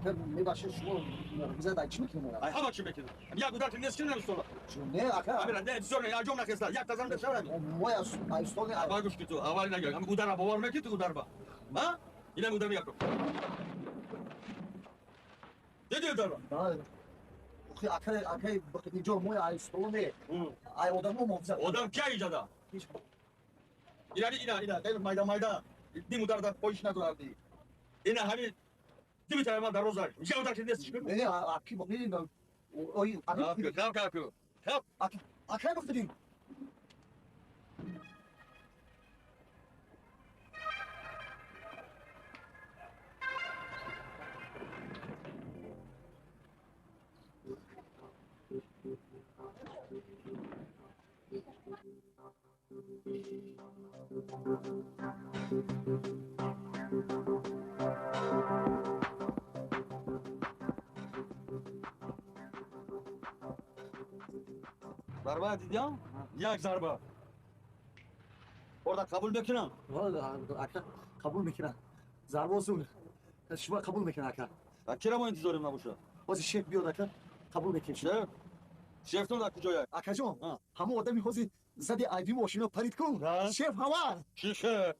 Ака, мебахшед, шумо муҳофизат ай чӣ мекунем? Ай ҳама чӣ мекунем. Як удар нест ки намистола. Не, ака. Амира, не, бисёр не, аҷом нахеста. Як тазам бешавам. Мо ай столи. Ай гӯш ки ту, аввал нагар. Ам удара бовар мекунӣ ту удар ба? Ҳа? Инам удар мекунам. Диди удар ба? Да. Охи, ака, ака, инҷо мо ай стол не. Ай одамо муҳофизат. Одам кия иҷада? Ина ина ина, хеле майда майда. Ним удар дар поиш надорарди. Ина ҳамин димитар ман дар роза. Я удар ки нест. Не, аки, не, ой, аки, хап, хап, хап. Аки, ака бихтидин. Зарба дидям? Як зарба. Орда қабул мекунам? Ака, қабул мекунам. Зарба осун. Шумо қабул мекунам, ака. Кира мо интизорим набошад? Ҳозир шеф биёд, ака, қабул мекунем. Шеф? Шефтон дар куҷояд? Акаҷон, ҳамон одами ҳозир зади айби мошино парид кун. Шеф ҳава. Чӣ шеф?